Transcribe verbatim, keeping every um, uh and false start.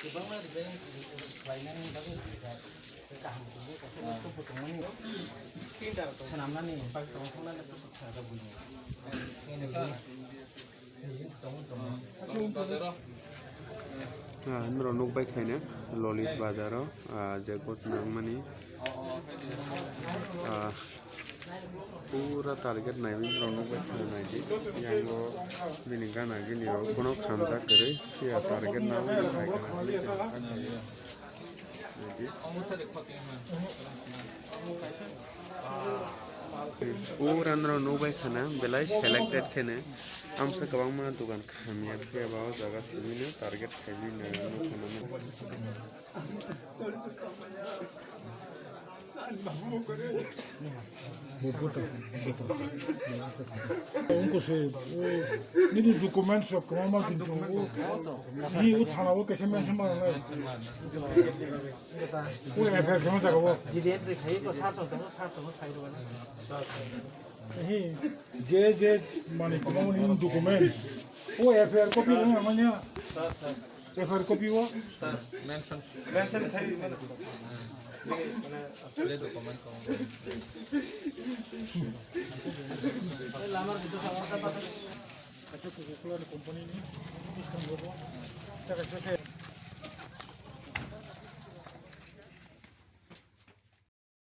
Kwbangma repair khlainani bagwi kaham tongwi kaisa laptop bo tongmani. Swnamnani bagwi tongthoknani bwswk sajak buino. Ah, norok nukbai khaina Lolit bazaro, ah, jackpot nangmani, ah, pura target naiwi norok nukbai khaina naidi. Yango bini gana gini rok bono khamjak kwrwi, phiya target naiwi. Ura norok nukbai khana belai selected kheno amsa kwbangma dogan khamya phiya ba o jaga simi no target khaimani nukha nang. Ungko se, o, nini documents rok kwbangma kintu o, ni o thana o kaisa mention ma nai. O F I R khe ma jaga o. Hi, je, je, mani kwbangma nini document. O F I R copy rok ma manya. F I R copy o? Sir, mention. Mention khai mane. Lamar gitu sama apa? Acha Coca-Cola ni company ni. Taka sese.